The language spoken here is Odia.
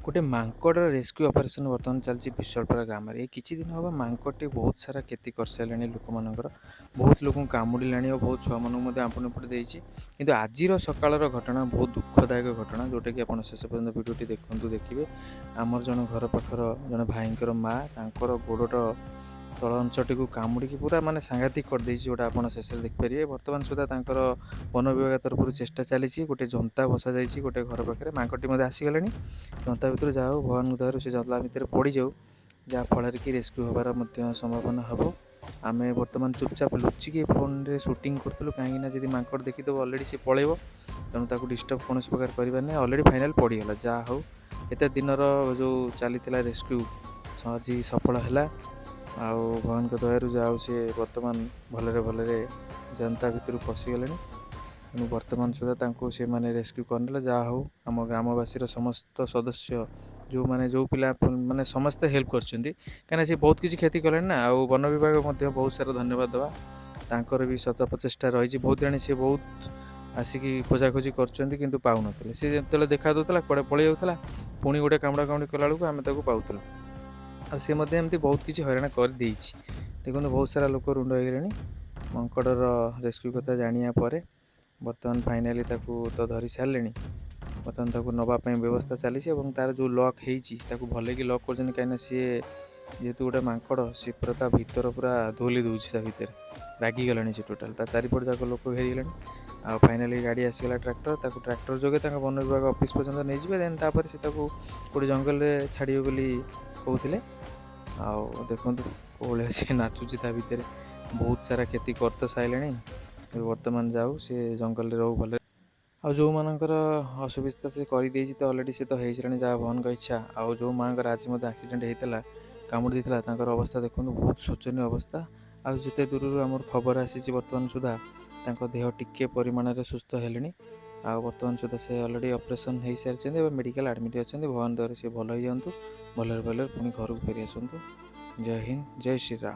ଗୋଟେ ମାଙ୍କଡ଼ର ରେସ୍କ୍ୟୁ ଅପରେସନ୍ ବର୍ତ୍ତମାନ ଚାଲିଛି ବିଶଳପଡ଼ା ଗ୍ରାମରେ। ଏଇ କିଛି ଦିନ ହେବ ମାଙ୍କଡ଼ଟି ବହୁତ ସାରା କ୍ଷତି କରିସାରିଲାଣି ଲୋକମାନଙ୍କର, ବହୁତ ଲୋକଙ୍କୁ କାମୁଡ଼ିଲାଣି ଆଉ ବହୁତ ଛୁଆମାନଙ୍କୁ ମଧ୍ୟ ଆମ୍ପୁଡ଼ି ଉମ୍ପୁଡ଼ି ଦେଇଛି। କିନ୍ତୁ ଆଜିର ସକାଳର ଘଟଣା ବହୁତ ଦୁଃଖଦାୟକ ଘଟଣା, ଯେଉଁଟାକି ଆପଣ ଶେଷ ପର୍ଯ୍ୟନ୍ତ ଭିଡ଼ିଓଟି ଦେଖନ୍ତୁ, ଦେଖିବେ। ଆମର ଜଣେ ଘର ପାଖର ଜଣେ ଭାଇଙ୍କର ମା, ତାଙ୍କର ଗୋଡ଼ର ତଳ ଅଂଶଟିକୁ କାମୁଡ଼ିକି ପୁରା ମାନେ ସାଂଘାତିକ କରିଦେଇଛି, ଯେଉଁଟା ଆପଣ ଶେଷରେ ଦେଖିପାରିବେ। ବର୍ତ୍ତମାନ ସୁଦ୍ଧା ତାଙ୍କର ବନ ବିଭାଗ ତରଫରୁ ଚେଷ୍ଟା ଚାଲିଛି। ଗୋଟେ ଜନ୍ତା ବସାଯାଇଛି ଗୋଟେ ଘର ପାଖରେ, ମାଙ୍କଡ଼ଟି ମଧ୍ୟ ଆସିଗଲାଣି ଜନ୍ତା ଭିତରୁ। ଯାହା ହଉ, ଭଗବାନଙ୍କ ଦୟାରୁ ସେ ଜନ୍ତା ଭିତରେ ପଡ଼ିଯାଉ, ଯାହାଫଳରେ କି ରେସ୍କ୍ୟୁ ହେବାର ମଧ୍ୟ ସମ୍ଭାବନା ହେବ। ଆମେ ବର୍ତ୍ତମାନ ଚୁପଚାପ ଲୁଚିକି ଫୋନ୍ରେ ସୁଟିଂ କରୁଥିଲୁ, କାହିଁକିନା ଯଦି ମାଙ୍କଡ଼ ଦେଖିଦେବ, ଅଲରେଡ଼ି ସେ ପଳେଇବ। ତେଣୁ ତାକୁ ଡିଷ୍ଟର୍ବ କୌଣସି ପ୍ରକାର କରିବାର ନାହିଁ। ଅଲରେଡ଼ି ଫାଇନାଲ୍ ପଡ଼ିଗଲା। ଯାହା ହଉ, ଏତେ ଦିନର ଯେଉଁ ଚାଲିଥିଲା ରେସ୍କ୍ୟୁ ଆଜି ସଫଳ ହେଲା। ଆଉ ଭଗବାନଙ୍କ ଦୟାରୁ ଯାହା ହଉ, ସିଏ ବର୍ତ୍ତମାନ ଭଲରେ ଭଲରେ ଜନ୍ତା ଭିତରୁ ପଶିଗଲେଣି। ତେଣୁ ବର୍ତ୍ତମାନ ସୁଦ୍ଧା ତାଙ୍କୁ ସେମାନେ ରେସ୍କ୍ୟୁ କରିନେଲେ। ଯାହା ହଉ, ଆମ ଗ୍ରାମବାସୀର ସମସ୍ତ ସଦସ୍ୟ, ଯେଉଁମାନେ ଯେଉଁ ପିଲା ମାନେ ସମସ୍ତେ ହେଲ୍ପ କରିଛନ୍ତି, କାହିଁକିନା ସେ ବହୁତ କିଛି କ୍ଷତି କଲେଣି ନା। ଆଉ ବନ ବିଭାଗ ମଧ୍ୟ ବହୁତ ସାରା ଧନ୍ୟବାଦ ଦେବା, ତାଙ୍କର ବି ଶତ ପ୍ରଚେଷ୍ଟା ରହିଛି ବହୁତ ଜାଣି। ସେ ବହୁତ ଆସିକି ଖୋଜାଖୋଜି କରୁଛନ୍ତି, କିନ୍ତୁ ପାଉନଥିଲେ। ସେ ଯେତେବେଳେ ଦେଖା ଦେଉଥିଲା, କୁଆଡ଼େ ପଳେଇ ଯାଉଥିଲା। ପୁଣି ଗୋଟେ କାମୁଡ଼ା କାମୁଡ଼ି କଲାବେଳକୁ ଆମେ ତାକୁ ପାଉଥିଲୁ। ଆଉ ସେ ମଧ୍ୟ ଏମିତି ବହୁତ କିଛି ହଇରାଣ କରିଦେଇଛି। ଦେଖନ୍ତୁ, ବହୁତ ସାରା ଲୋକ ରୁଣ୍ଡ ହେଇଗଲେଣି ମାଙ୍କଡ଼ର ରେସ୍କ୍ୟୁ କଥା ଜାଣିବା ପରେ। ବର୍ତ୍ତମାନ ଫାଇନାଲି ତାକୁ ତ ଧରି ସାରିଲେଣି। ବର୍ତ୍ତମାନ ତାକୁ ନେବା ପାଇଁ ବ୍ୟବସ୍ଥା ଚାଲିଛି ଏବଂ ତାର ଯେଉଁ ଲକ୍ ହେଇଛି, ତାକୁ ଭଲକି ଲକ୍ କରୁଛନ୍ତି, କାହିଁକିନା ସିଏ ଯେହେତୁ ଗୋଟେ ମାଙ୍କଡ଼, ସିଏ ପୁରା ତା ଭିତର ପୁରା ଧୋଲି ଦେଉଛି। ତା ଭିତରେ ରାଗିଗଲାଣି ସେ ଟୋଟାଲ୍। ତା ଚାରିପଟ ଯାକ ଲୋକ ଘେରିଗଲେଣି। ଆଉ ଫାଇନାଲି ଗାଡ଼ି ଆସିଗଲା, ଟ୍ରାକ୍ଟର। ତାକୁ ଟ୍ରାକ୍ଟର ଯୋଗେ ତାଙ୍କ ବନ ବିଭାଗ ଅଫିସ୍ ପର୍ଯ୍ୟନ୍ତ ନେଇଯିବେ। ଦେନ୍ ତାପରେ ସେ ତାକୁ କେଉଁଠି ଜଙ୍ଗଲରେ ଛାଡ଼ିବେ ବୋଲି କହୁଥିଲେ। ଆଉ ଦେଖନ୍ତୁ କେଉଁ ଭଳିଆ ସିଏ ନାଚୁଛି ତା ଭିତରେ। ବହୁତ ସାରା କ୍ଷତି କରି ତ ସାରିଲାଣି। ଏବେ ବର୍ତ୍ତମାନ ଯାଉ, ସେ ଜଙ୍ଗଲରେ ରହୁ ଭଲରେ। ଆଉ ଯେଉଁମାନଙ୍କର ଅସୁବିଧା ସେ କରିଦେଇଛି ତ ଅଲରେଡ଼ି, ସେ ତ ହେଇସାରିଲାଣି, ଯାହା ଭଗବାନଙ୍କ ଇଚ୍ଛା। ଆଉ ଯେଉଁ ମାଆଙ୍କର ଆଜି ମଧ୍ୟ ଆକ୍ସିଡେଣ୍ଟ ହେଇଥିଲା, କାମୁଡ଼ି ଦେଇଥିଲା, ତାଙ୍କର ଅବସ୍ଥା ଦେଖନ୍ତୁ, ବହୁତ ଶୋଚନୀୟ ଅବସ୍ଥା। ଆଉ ଯେତେ ଦୂରରୁ ଆମର ଖବର ଆସିଛି, ବର୍ତ୍ତମାନ ସୁଦ୍ଧା ତାଙ୍କ ଦେହ ଟିକେ ପରିମାଣରେ ସୁସ୍ଥ ହେଲେଣି। ଆଉ ବର୍ତ୍ତମାନ ସୁଦ୍ଧା ସେ ଅଲରେଡ଼ି ଅପରେସନ୍ ହେଇସାରିଛନ୍ତି ଏବଂ ମେଡ଼ିକାଲ ଆଡ଼ମିଟ୍ ଅଛନ୍ତି। ଭଗବାନ ଦୟାରୁ ସେ ଭଲ ହେଇଯାଆନ୍ତୁ, ଭଲରେ ଭଲରେ ପୁଣି ଘରକୁ ଫେରି ଆସନ୍ତୁ। ଜୟ ହିନ୍ଦ, ଜୟ ଶ୍ରୀରାମ।